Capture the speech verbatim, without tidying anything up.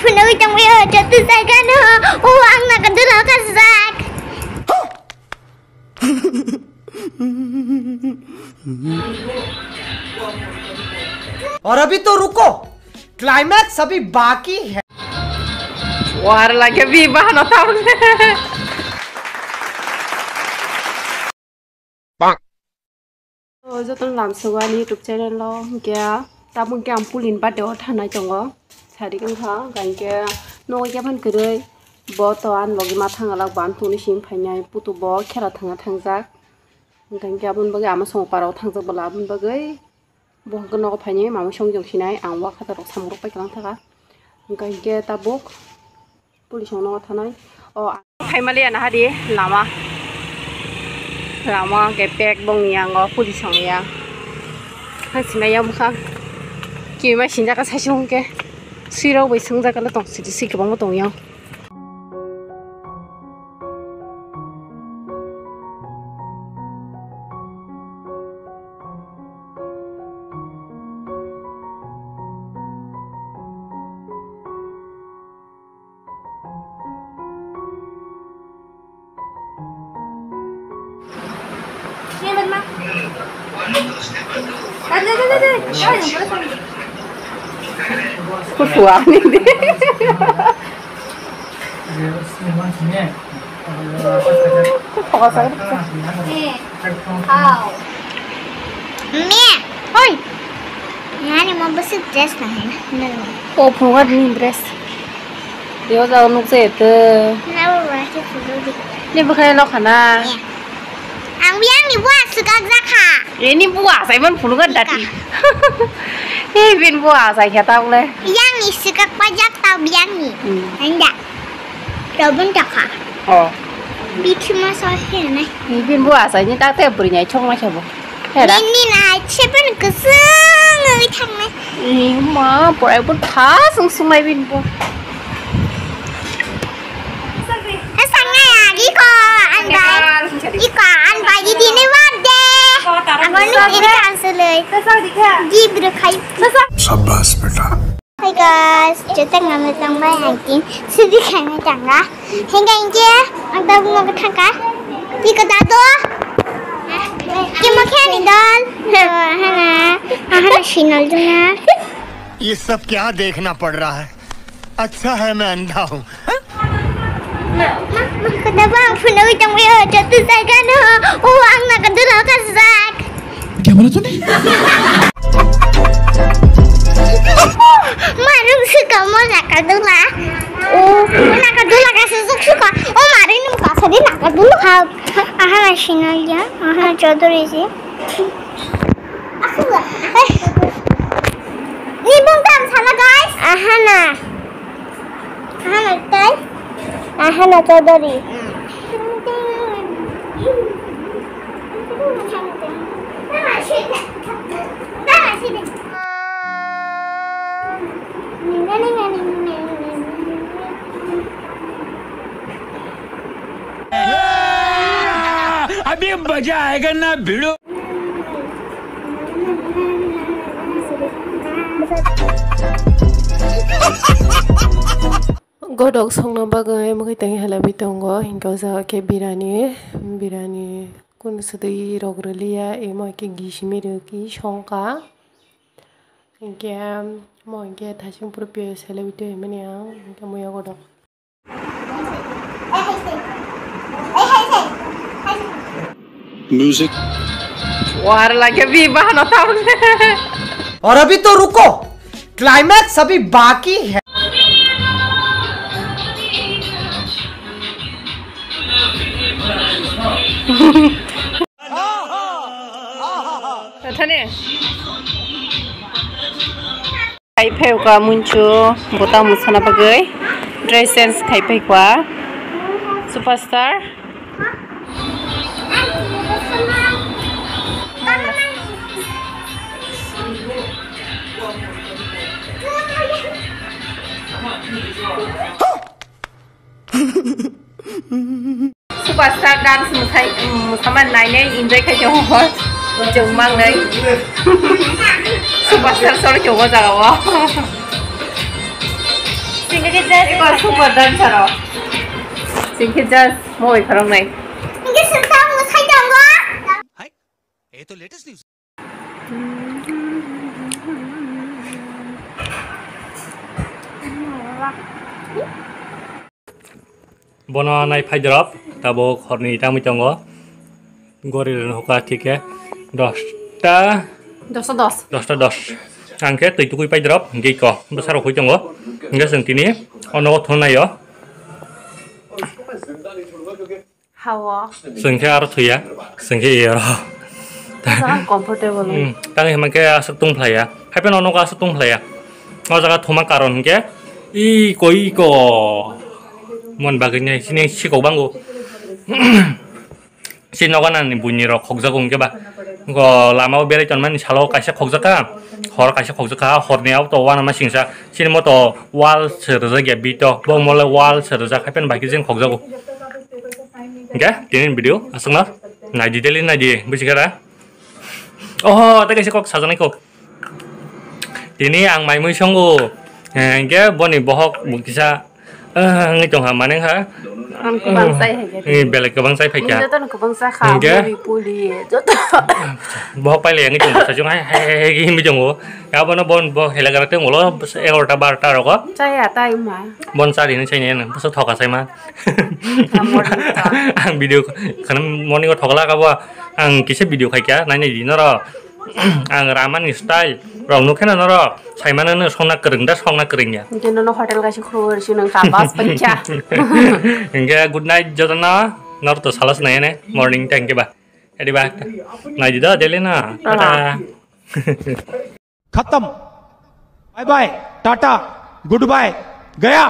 Phunugwi tongbaio, joto jagano, o ang nagadula kasijak. और अभी तो रुको, क्लाइमैक्स अभी बाकी है। War lagi bibah no taun. Bang. O joto lamsogo ani YouTube channel o, hwnkhe tabuk hwnkhe ang pulini birthday o thanai tongo. Sari wngkha, hwnkhe nogo khe phano kwrwi. Bo to ani logi ma thang alak, bo ani tongni simi phainai, putu bo khera thangna thangjak. Hwnkhe aboni bagwi ama songpara o thangjak bwla, aboni bagwi bo hwnkhe nogo phainai, mama songjong sinai, ang wakha rok samung rok pai kwlang thaka. Hwnkhe tabuk. Police rok no thanai. O, phaimaliya nahadi lama. Lama ke pek bong yang o police rok ya. Hai sinai ya bwkha. Kima sinjaka saisung ke. Sui rok bai sungjakala tong siti si kwbangma tong yang. Kusuan ini. Mia. Hoi. Yani mo bwswk dress nahai na. O phunukha ni dress. Yo jao nuk je to. Na bo ba ke phuru di. Ni bwkhai no khana. Ang biyang ni bua swkak jakha. Ini bua sai man phunukha dati. Ei bin bua sai kha ta ule. Yang ni swkak pajak ta biyang ni. Anda. Robun taka. Oh. Bithi ma sa he ne. Ni bin bua sai ni ta te buri nyai chong ma khabo. Hera. Nini na chepen kusung wi thangnai. Ni ma, porai bo tha sung sung nai bin bo. Sangnai agi ko anbai. Iko anbai di dini birthday. Aboni ini kan selai. Di bro khai. Shabash beta. Hi guys, joteng nami tangbai angkin sidi khaina tanga. Hingga ingke ang tabu mo thangka. Iko dato. Kimo khani dol. Hana, hana sinal juna. ये सब क्या देखना पड़ रहा है? अच्छा है मैं अंधा हूँ। Ma, ma, ma, kada bang phunugwi tongbaio, joto jagano, o ang nagadula kasijak. क्या बोला तूने? Marung sukamo nagadula. O nagadula kasijak suka. O marung nung kasadi nagadula. Ha, aha sinal ya, aha chaudhuri ji. Ni bung tam sana guys. Ahana. Ahana tai. Ahana Chaudhary. अभी मजा आएगा ना भिड़ो। Godok songna bagwi mwkhwtwng halabi tongo, hinkhe o jaga khe birani, birani kunu swtwi rok rwliya, emo khe gisimi rwgwi songkha. Hinkhe mo hinkhe thaising puru piyaj halabi twi mani ang, hinkhe muya godok. Music. War lagi bibah no taun. और अभी तो रुको, क्लाइमैक्स अभी बाकी है। Thane. Khai phai kha munchu bota musana bagwi dress change khai phai kha superstar. Superstar dance mwsai, mwsamani nainai enjoy khai tongo. Chwng mangnai. Superstar sor tongo jaga o. Eko super dancer rok. Singkhe just moi khoroknai. Hai, e to latest news. Bono nai phai drop, tabuk horni tangwi tongo. Gori rwno hokha thik khe dosta, dosta dos. Dosta dos. Ang khe twi tukui pai drop, hingke iko bwsarok hui tongo. Hingke chwng tini o nogo thung naio. Hawo. Chwng khe aro thuya, chwng khe iyaro. Bwsarok comfortable. Hmm, tangwi hwnba khe aswk tong phlaiya. Haiphano nogo aswk tong phlaiya. O jaga thuma karon hingke iko, iko. Mon bagwi nai sini sikok bango. Si nogo nani buini rok khokjago hwnkhe ba. Go lama o berai tonmani salo kaisa khokjakha, hor kaisa khokjakha, horni abo to uanama singsa. Sini moto wall se rwjak ya bito, bo mole wall se rwjak hai phano bai khe jeng khokjago. Hwnkhe tini video aswkno naidi daily naidi bujikhara. Oho, tei kaisa kok sajaknai kok. Tini ang mai mui songo, eh, hingke boni bohok bo kisa, eh, wngwi tongkha, mane wngkha, ang kwbang chai hai khe. Eh, belai kwbang chai phaikha. Nini jotono kwbang chakha, hingke? Muri, puri, joto. Bohok pailai wngwi tongo, sajung hai, hai, hai, hai, himwi tongo. Abono bon, bo helagra tei ulo egarota barota rogo. Chaya tai ma. Bon chari hinwi chaini ano, bwswk thoka chaima. Morning talk. Ang video khana morning o thokla kabo, ang kisa video khaikha, nainai di noro. Ang ramani style rok nukhe na norok, saimano no songna kwrwng da, songna kwrwng ya. Hingke nono hotel kaisa khulugwi rwsio nwng ta bus paikha. Hingke good night jotono, norok to salo swnai ne morning time khe ba. Edi ba. Nai di do daily no. Tata. खत्म। Bye bye, tata, good bye, गया।